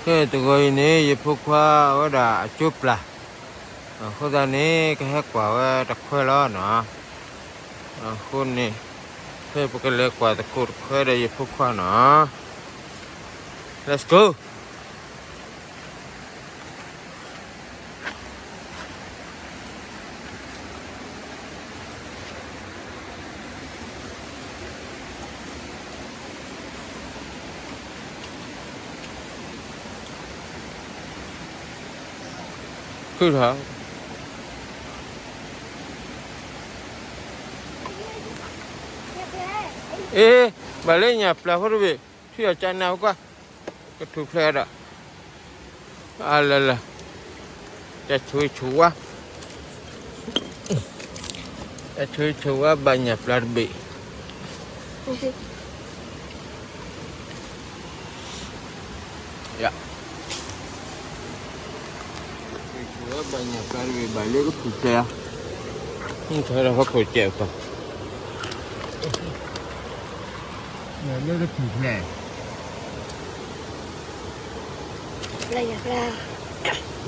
ကဲ တဂီၤအံၤန့ၣ် ယဖိခွါဝဲဒၣ်အကၠိပျၢ်, အဃိသတးန့ၣ် ကဟဲကွၢ်ဝဲတခွဲလီၤနီၤ. အဃိန့ၣ် ဖဲပကလဲၤကွၢ်သကိးတခွဲဒီးယဖိခွါနီၤ. Let's go. ခုၣ်ထီၣ်, အ့, ဘၣ်လၢညၣ်ပျၢ်ဖိတဘ့ၣ်, ထွံၣ်အီၤကနၢ်ဝဲကွၢ်, ကထူၣ်ဖျဲးဒီး, အလၢလၢ, တၢ်ဆိၣ်ဂ့ၤဆိၣ်ဝါ, တၢ်ဆိၣ်ဂ့ၤဆိၣ်ဝါဘၣ်ညၣ်ပျၢ်တဘ့ၣ်. ယ, ဘၣ်ညၣ်ပျၢ်တဘ့ၣ်ဘၣ်လၢကထူၣ်ဖျဲး, ဟံးထီၣ်ဒီးဟီၣ်ခိၣ်စဲးပၤ, ဘၣ်လၢကထူၣ်ဖျဲး,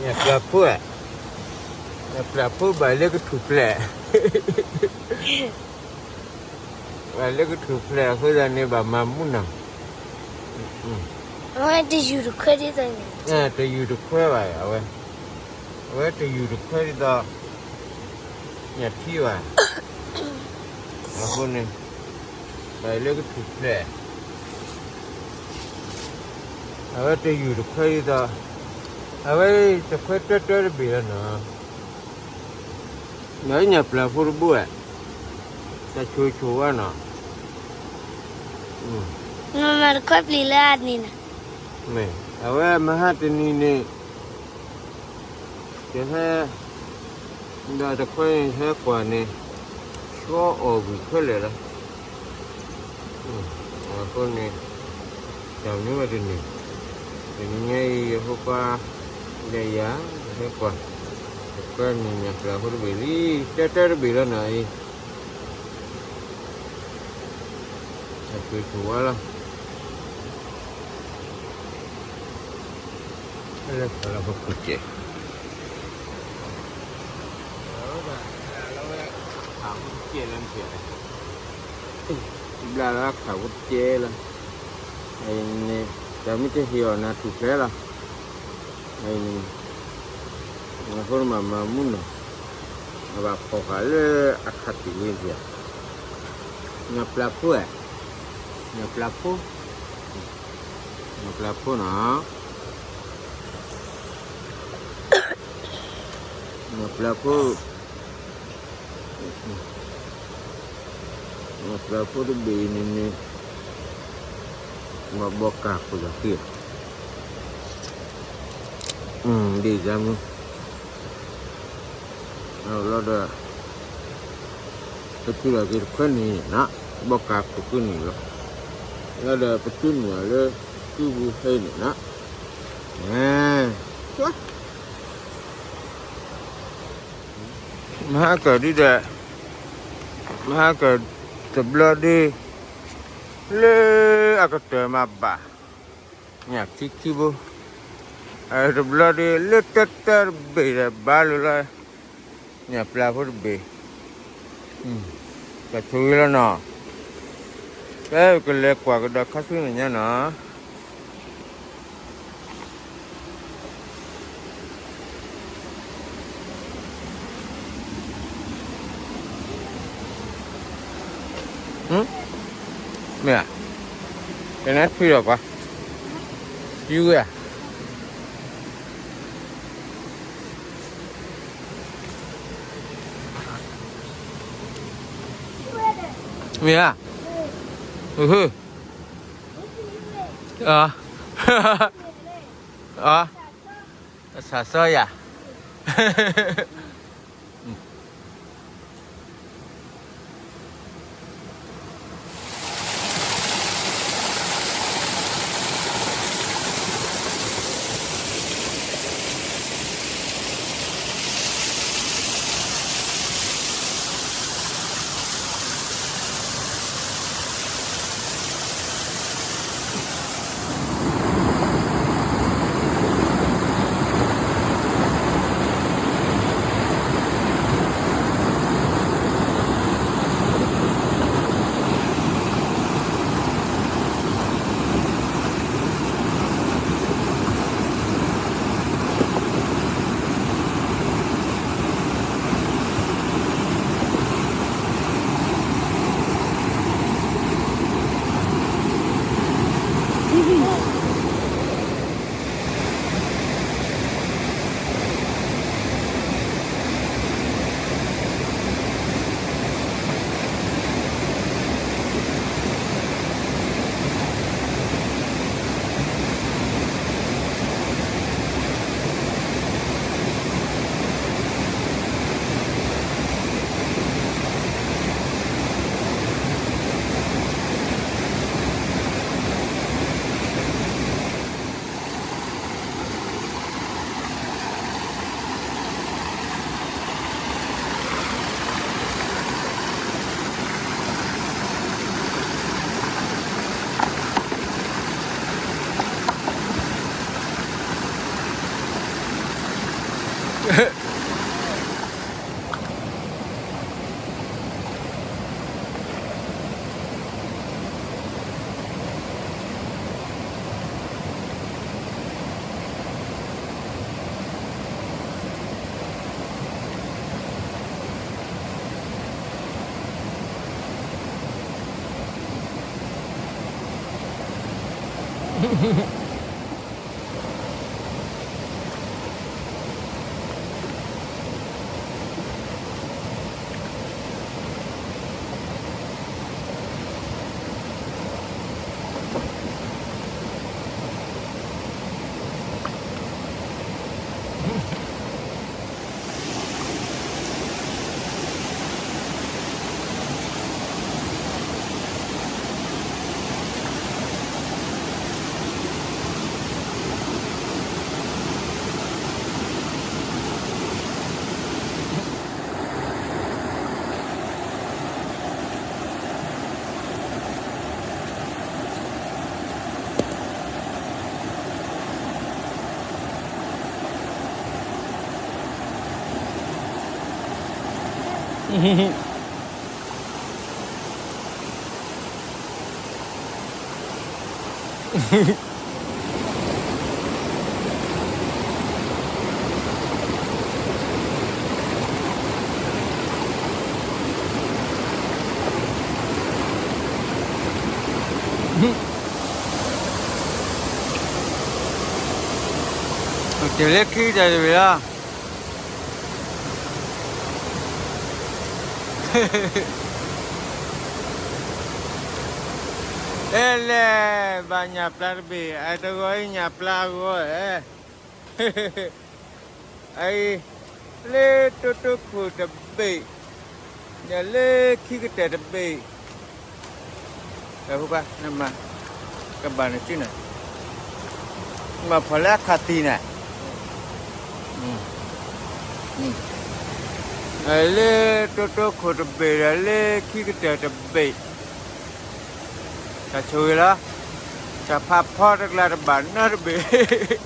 ညၣ်ပျၢ်ဖိဧါ, ညၣ်ပျၢ်ဖိဘၣ်လၢကထူၣ်ဖျဲး ဘၣ်လၢကထူၣ်ဖျဲးအဃိသတးန့ၣ် ဘၣ်မၤမူနီၤ, အဝဲတယူၤတခွဲဒ်သိးန့ၣ်, တယူၤတခွဲဘၣ်အဝဲ, အဝဲတယူၤတခွဲဒ်သိး ညၣ်ထံဘၣ်, အဃိန့ၣ် ဘၣ်လၢကထူၣ်ဖျဲး, အဝဲတယူၤတခွဲဒ်သိး, အဝဲတခွဲတၢတၢတဘ့ၣ်လီၤနီၤ. ဒီးညၣ်ပျၢ်ဖိတဘိဧါ, တၢ်ဆိၣ်ဂ့ၤဆိၣ်ဝါနီၤ, မၤတခွဲပျံၤလၢအန့ၣ်နီၤ, အဝဲမဟါတနံၤန့ၣ် ကဟဲ, ဒီးတခွဲန့ၣ်ဟဲကွၢ်န့ၣ်, ဆှီအီၣ်ကွံာ်ခဲလၢာ်လီၤ. အဃိန့ၣ် တၢ်မနုၤဝဲတန့ၣ်, တနံၤညါအံၤ ယဖိခွါ ဒီးယၤ ဟဲကွၢ်, တခွဲန့ၣ် ညၣ်ပျၢ်ဖိတဘ့ၣ်လံ, တၢတၢတဘ့ၣ်လီၤနီၤအံၤ, တၢ်ဆိၣ်ဂ့ၤဆိၣ်ဝါလီၤ. လၢခးလီၤဟီၣ်ခိၣ်စဲး, ခးဟီၣ်ခိၣ်စဲးလၢ ဘျါလၢအခးဖိတကဲလီၤ. အံၤန့ၣ် တၢ်မ့ၢ်တဟ့ၣ်အီၤနၤထူၣ်ဖျဲးလီၤ. အံၤန့ၣ် အဃိန့ၣ်မၤမၤမူနီၤ, အဘၣ်ဖီၣ်ဃာ်လၢအခးတံၢ်ဝဲယၤ, ညၣ်ပျၢ်ဖိဧါ, ညၣ်ပျၢ်ဖိ, ညၣ်ပျၢ်ဖိနီၤ, ညၣ်ပျၢ်ဖိ ညၣ်ပျၢ်ဖိတဘ့ၣ်အံၤန့ၣ်န့ၣ် ဘၣ်ဘီကၢ်ခိၣ်ယၤက့ၤ, ဒ်ယၤမ့ၢ် လီၤဒီး ပထံၣ်လီၤက့ၤတခွဲန့ၣ်နီၤ, ဘီကၢ်ခိၣ်က့ၤန့ၣ်လီၤ, လီၤဒီးပတုၤနုာ်လၢ စုပူၤဖဲန့ၣ်နီၤ, မဟါကၢၤဒ်ဒီး မဟါကၢၤတဘျီဒ့ လၢအကတၢၢ်မၤဘၣ် ညၣ်ခံခံဘိ, တဘျီဒ့ လၢတၢတၢတဘ့ၣ်ဒီးဘၣ်လၢလီၤ, ညၣ်ပျၢ်ဖိတဘ့ၣ်, တၢ်ဆိၣ်ဂ့ၤလီၤနီၤ, ကဲ ပကလဲၤကွၢ်ကဒီးခါဆူမဲာ်ညါနီၤ. မ့ၢ်ဧါ, ကနဲထွံဒီးကွၢ်, ယူၤဧါ, မ့ၢ်ဧါ, အ, အ, အဆၣ်စီယၤ. တဲလၢခံတၢ်တဝံၤလီၤ. အဲလဲၣ်, ဘၣ်ညၣ်ပျၢ်တဘ့ၣ်, အတဂီၤအံၤညၣ်ပျၢ်အဂီၤ, အအံၤ လၢတိတိခိၣ်တဘ့ၣ်, ဒီးလၢခံကတၢၢ်တဘ့ၣ်, တၢ်ဖိခွါ နမၤ ကဘၣ်နစုန့ၣ်, မၤဖီၣ်လၢအခးသံန့ၣ်, လၢတိတိခိၣ်တဘ့ၣ်ဒီးလၢခံကတၢၢ်တဘ့ၣ်, တၢ်ဆိၣ်ဂ့ၤလီၤ, တၢ်ဖးဖီတကျါတဘၣ်နီတဘ့ၣ်.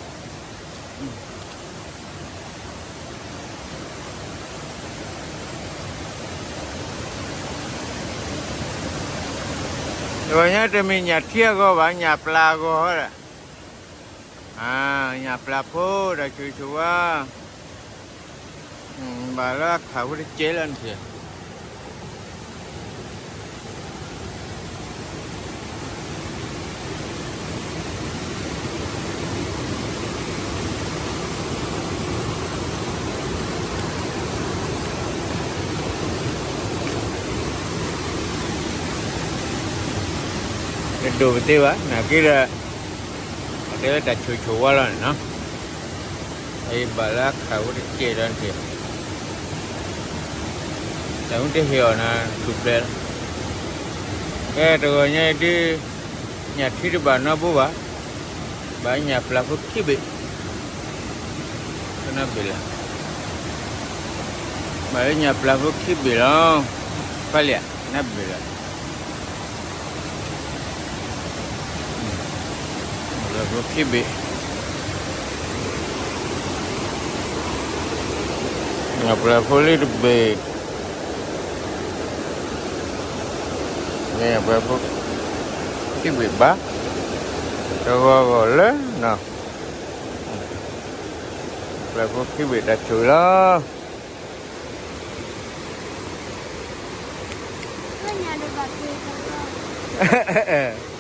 တဂီၤညါတမ့ၢ်ညၣ်ထံအဂီၤဘၣ်, ညၣ်ပျၢ်အဂီၤဒီး, ညၣ်ပျၢ်ဖိဒီးဆိၣ်ဂ့ၤဆိၣ်ဝါ, ဘၣ်လၢအခးဖိတကဲလၢနထံၣ် တဒိၣ်ပသ့ဘၣ်, နာ်က့ဒီး အတဲလၢတၢ်ဆိၣ်ဂ့ၤဆိၣ်ဝါလီၤန့ၣ်နီၤ, အအံၤဘၣ်လၢအခးဖိတကဲဒီးနထံၣ်, တၢ်မ့ၢ်တဟ့ၣ်အီၤန့ၣ် ထူၣ်ဖျဲးလီၤ, ကဲတဂီၤညါအံၤဒ် ညၣ်ထံတဘၣ်နီတဘ့ၣ်ဘၣ်, ဘၣ်ညၣ်ပျၢ်ဖိခံဘ့ၣ်, နီတဘ့ၣ်လီၤ, ဘၣ်လၢညၣ်ပျၢ်ဖိခံဘ့ၣ်လီၤ, ဖးလံ, နီတဘ့ၣ်လီၤ, ပျၢ်ဖိခံဘ့ၣ်, ညၣ်ပျၢ်ဖိလံတဘ့ၣ်, ညၣ်ပျၢ်ဖိခံဘ့ၣ်ဘၣ်, တဂီၤဂီၤလၢနီၤ, ပျၢ်ဖိခံဘ့ၣ်တၢ်ဆိၣ်ဂ့ၤလီၤ.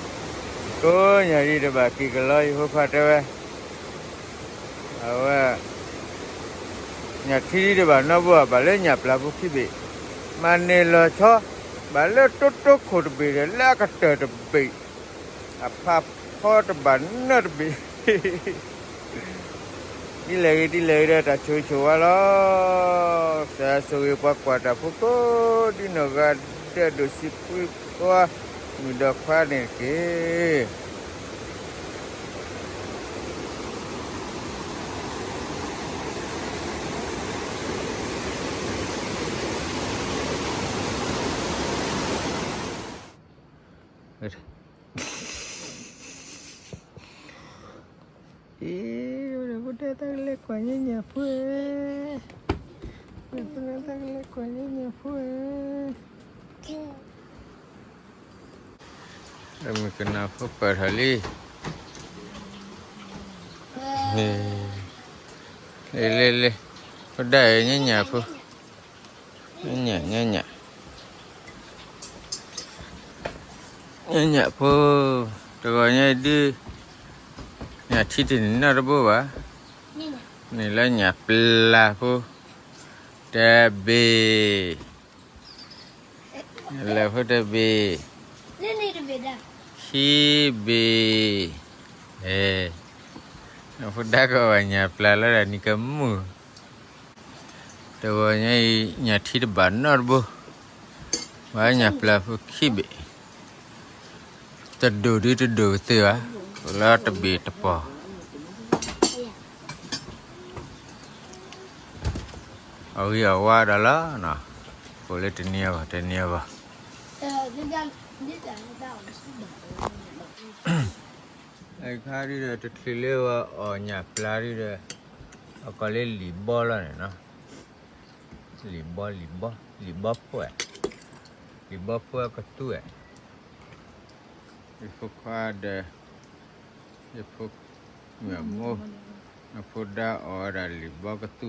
ကိးညၣ်ဒ်တဘၣ်က့ၤကလီ ယဖိခွါတဲဝဲ, အဝဲ ညၣ်ထံဒ်တဘၣ်နီတဘ့ၣ်ဘၣ်, ဘၣ်လၢညၣ်ပျၢ်ဖိခံဘ့ၣ်, မၤန့ၢ်လီၤဆီ, ဘၣ်လၢတိတိခိၣ်တဘ့ၣ်ဒီး လၢအကတၢၢ်တဘ့ၣ်, အဖးဖီတဘၣ်နီတဘ့ၣ် ဒ်လဲၣ်ဂ့ၤဒ်လဲၣ်ဂ့ၤဒီး တၢ်ဆိၣ်ဂ့ၤဆိၣ်ဝါလီၤ. ကစၢ်ယွၤဆိၣ်ဂ့ၤပှၤကွၢ်တၢ်ဖိကိးဒ်နီၢ်ဂၤဒဲး ဒိၣ်ဆံးဖှံကိး မုၣ်ဒီးခွါန့ၣ်တက့ၢ်. အ့ တၢ်ကလဲၤကွၢ်ညါညၣ်ဖိဧၢ, ဖိလၢတၢ်ကလဲၤကွၢ်ညါညၣ်ဖိဧၢ, မုၣ်ကနီၤဖိပၢၢ်ထီၣ်လံ, လ့လ့လ့, ဖိဒါအံၤညါညၣ်ဖိ, ညါညၣ်, ညါညၣ်ဖိ, တဂီၤညါအံၤဒုး ညၣ်ထံတန့ၢ်နီတဘိဘၣ်, န့ၣ်လၢညၣ်ပျၢ်ဖိ, တဘ့ၣ်, လၢဖိတဘ့ၣ်, ခံဘ့ၣ်, ဖိဒါကီးဘၣ်ညၣ်ပျၢ်လီၤဒီးနံၤကမူၣ်, တဂီၤညါအံၤ ညၣ်ထံတဘၣ်နီတဘိ, ဘၣ်ညၣ်ပျၢ်ဖိခံဘ့ၣ်, တဒိၣ်ဒုတဒိၣ်ကသ့ဘၣ်, လၢတဘ့ၣ်တပီၤ, အဂံၢ်အဝါဒီးလီၤ, ကိးလၢတနံၤအဂီၢ် တနံၤအဂီၢ်, အခါဒုဒီး တချုးလၢဝဲအီၣ်ညၣ်ပျၢ်ဒုဒီး အကိးလၢလံာ်ဘီလီၤန့ၣ်နီၤ, လံာ်ဘီ လံာ်ဘီ လံာ်ဘီဖိ, လံာ်ဘီဖိအကသူ, ယဖိခွါဒီး ယဖိမုၣ်အမိၢ်, အဖိဒါအီၣ်ဝဲဒၣ်လံာ်ဘီကသူ,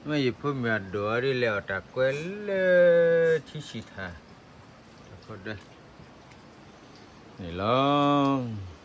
မ့ၢ်ယဖိမုၣ်အဒိၣ်အီၤဒ်လဲၣ်အီၤတၢ်ကွဲလၢထံဆံးထး, အဖိဒါ န့ၣ်လီၤ.